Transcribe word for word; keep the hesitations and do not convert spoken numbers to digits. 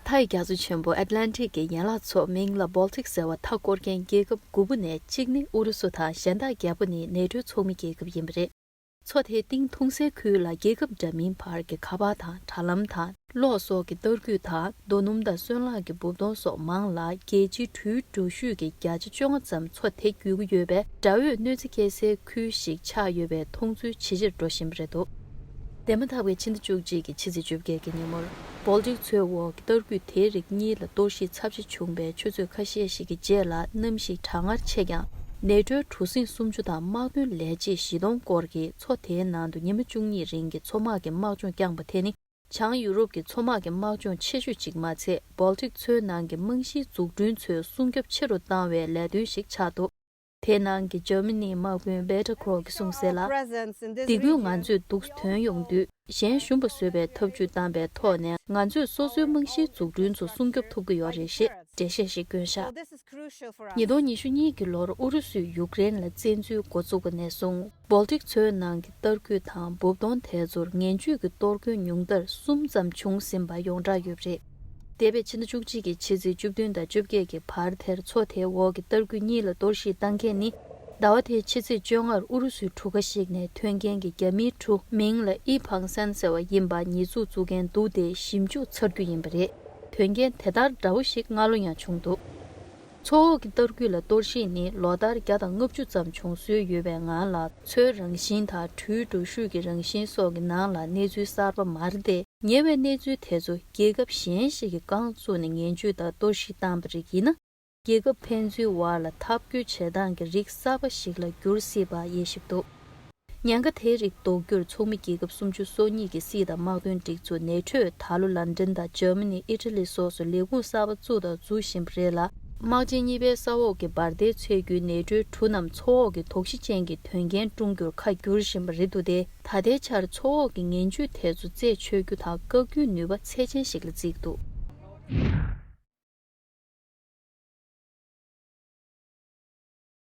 མཐའི་རྒྱ་མཚོ་ཆེན་པོ་ཨེཊ་ལན་ཊིག་གི་ཡན་ལག་མཚོ་མིང་ལ་བོལ་ཊིག་ཟེར་བ་མཐའ་བསྐོར་མཁན་རྒྱལ་ཁབ་དགུ་པོ་ནས་གཅིག་ནི་ཨུ་རུ་སུ་དང་གཞན་དག་བརྒྱད་པོ་ནི་ནེ་ཊོའི་ཚོགས་མི་རྒྱལ་ཁབ་ཡིན་པ་རེད། མཚོ་དེའི་གཏིང་ཐུང་སའི་ཁུལ་ལ་རྒྱལ་ཁབ་འདྲ་མིན་བར་གྱི་ཁ་པར་དང་དྲ་ལམ་དང་གློག་སོགས་ཀྱི་གཏེར་རྒྱུད་དང་རྡོ་སྣུམ་དང་སོལ་རླངས་ཀྱི་སྦུབས་དོང་སོགས་མང་ལ། རྒྱལ་སྤྱིའི་དྲུལ་འགྲོ་ཤུགས་ཀྱི་བརྒྱ་ཆ་བཅོ་ལྔ་ཙམ་མཚོ་དེ་བརྒྱུད་ཀྱི་ཡོད་པས། དགྲ་བོས་གནོད་འཚེ་སྐྱེལ་སའི་ཁུལ་ཞིག་ཆགས་ཡོད་པའི་མཐོང་ཚུལ་ཇེ་ཆེར་འགྲོ་བཞིན་པ་རེད་འདུག་འདས་མ་ཐག་པའི་ཕྱི་ཟླ་བཅུ་གཅིག་གི་ཕྱི་ཚེས་བཅོ་བརྒྱད་ཀྱི་ཉིན་མོར། བོལ་ཊིག་མཚོའི་འོག་གི་གཏེར་རྒྱུད་དེའི་རིགས་གཉིས་ལ་གཏོར་བཤིག་ཚབས་ཆེ་བྱུང་བའི་ཆུ་ཚོད་ཁ་ཤས་ཤིག་གི་རྗེས་ལ་གནམ་གཤིས་གྲང་ངར་ཆེ་ཀྱང་། ནེ་ཊོའི་གྲུ་གཟིངས་སུམ་ཅུ་དང་དམག་དོན་ལས་བྱེད་བཞི་སྟོང་སྐོར་གྱིས་མཚོ་དེའི་ནང་དུ་ཉི་མ་བཅུ་གཉིས་རིང་གི་མཚོ་དམག་གི་དམག་སྦྱོང་བསྐྱངས་པ་དེ་ནི། བྱང་ཡུ་རོབ་ཀྱི་མཚོ་དམག་གི་དམག་སྦྱོང་ཆེ་ཤོས་ཅིག་མ་ཚད། བོལ་ཊིག་མཚོའི་ནང་གི་རྨང་གཞིའི་འཛུགས་སྐྲུན་ཚོའི་སྲུང་སྐྱོབ་ཆེ་རུ་བཏང་བའི་ལས་དོན་ཞིག་ཆགས་འདུག་དེའི་ནང་གི་འཇར་མ་ནིའི་དམག་དཔོན་བེ་ཏྲ་ཁོ་གིས་གསུངས་གསལ་ལ། དེ་ཁུལ་ང་ཚོས་འདུག་ཐོན་ཡོང་དུས། གཞན་ཞུམ་པ་བཟོ་བའི་ཐབས་ཇུས་བཏང་པའི་ཐོག་ནས། ང་ཚོས་སོ་སོའི་རྨང་གཞིའི་འཛུགས་སྐྲུན་ཚོ་སྲུང་སྐྱོབ་ཐུབ་ཀྱི་ཡོད་རེད་ཞེས་འགྲེལ་བཤད་ཞིག་བསྐྱོན་བཞག་ཉིས་སྟོང་ཉི་ཤུ་གཉིས་ཀྱི་ལོར་ཨུ་རུ་སུས་ཡུཀ་རེན་ལ་བཙན་འཛུལ་འགོ་བཙུགས་པ་ནས་བཟུང་། བོལ་ཊིག་མཚོའི་ནང་གི་གཏེར་རྒྱུད་དང་སྦུབས་དོང་དེ་ཚོར་ངན་ཇུས་ཀྱི་གཏོར་སྐྱོན་ཉུང་མཐར་གསུམ་ཙམ་བྱུང་ཟིན་པ་ཡོངས་གྲགས་ཡོད་པ་རེད། འདས་པའི་ཕྱི་ཟླ་བཅུ་གཅིག་གི་ཕྱི་ཚེས་བཅུ་བདུན་དང་བཅོ་བརྒྱད་ཀྱི་བར་དེར་མཚོ་དེའི་འོག་གི་གཏེར་རྒྱུད་གཉིས་ལ་གཏོར་བཤིག་བཏང་མཁན་ནི། ཟླ་བ་དེའི་ཕྱི་ཚེས་བཅོ་ལྔར་ཨུ་རུ་སུའི་གྲུ་ཁ་ཞིག་ནས་ཐོན་མཁན་གྱི་རྒྱ་མིའི་གྲུ་མིང་ལ་ཨི་ཕང་སན་ཟེར་བ་ཡིན་པ་ཉེས་འཛུགས་བཙུགས་མཁན་འདུག་དེ་ཞིབ་འཇུག་ཚར་རྒྱུ་ཡིན་པ་རེད། དོན་རྐྱེན་དེ་ལྟར་འདྲ་བོ་ཞིག་སྔ་ལོ་ཡང་བྱུང་འདུག་མཚོ་འོག་གི་གཏེར་རྒྱུད་ལ་གཏོར་བཤིག་ནི་ལོ་ལྟར་བརྒྱ་དང་ལྔ་བཅུ་ཙམ་བྱུང་སྲོལ་ཡོད་པའི་ངང་ལ། མཚོའི་རང་བཞིན་དང་དྲོད་འགྲོ་ཤུགས་ཀྱི་རང་བཞིན་སོགས་ཀྱི་ནང་ལ་གནས་ཚུལ་གསར་པ་མ་རེད་དེ། ཉེ་བའི་གནས་ཚུལ་དེ་ཚོ་རྒྱལ་ཁབ་གཞན་ཞིག་གིས་རྐང་བཙུགས་ནས་ངན་ཇུས་དང་གཏོར་བཤིག་བཏང་པ་རིགས་ཡིན་ན། རྒྱལ་ཁབ་ཕན་ཚུན་བར་ལ་འཐབ་རྒོལ་བྱེད་སྟངས་ཀྱི་རིགས་གསར་པ་ཞིག་ལ་འགྱུར་སྲིད་པ་དབྱེ་ཞིབ་འདུག་ཉེན་ཁ་དེའི་རིགས་ཟློག་རྒྱུར་ཚོགས་མི་རྒྱལ་ཁབ་སུམ་ཅུ་སོ་གཉིས་ཀྱི་སྲིད་དང་དམག་དོན་སྒྲིག་འཛུགས་ནེ་ཊོས་ད་ལོ་ལན་ཀྲན་དང་འཇར་མ་ནི། ཨི་ཊ་ལི་སོགས་སུ་ལས་ཁུངས་གསར་པ་བཙུགས་དང་འཛུགས་བཞིན་པ་རེད་ལ། དམག་ཆེན་གཉིས་པའི་ས་འོག་གི་འབར་མདེལ་འཚོལ་རྒྱུའི་ནེ་ཊོའི་གྲུ་རྣམས་མཚོ་འོག་གི་དོགས་གཞི་ཅན་གྱི་དོན་རྐྱེན་བསྐྲུན་རྒྱུར་ཁ་བསྒྱུར་བཞིན་པ་རེད་འདུག་སྟེ། ད་ལྟའི་ཆར་མཚོ་འོག་གི་ངན་ཇུས་དེ་ཚོ་རྩད་ཆོད་རྒྱུ་དང་བཀག་རྒྱུའི་ནུས་པ་ཚད་ཅན་ཞིག་ལ་བརྩིས་འདུག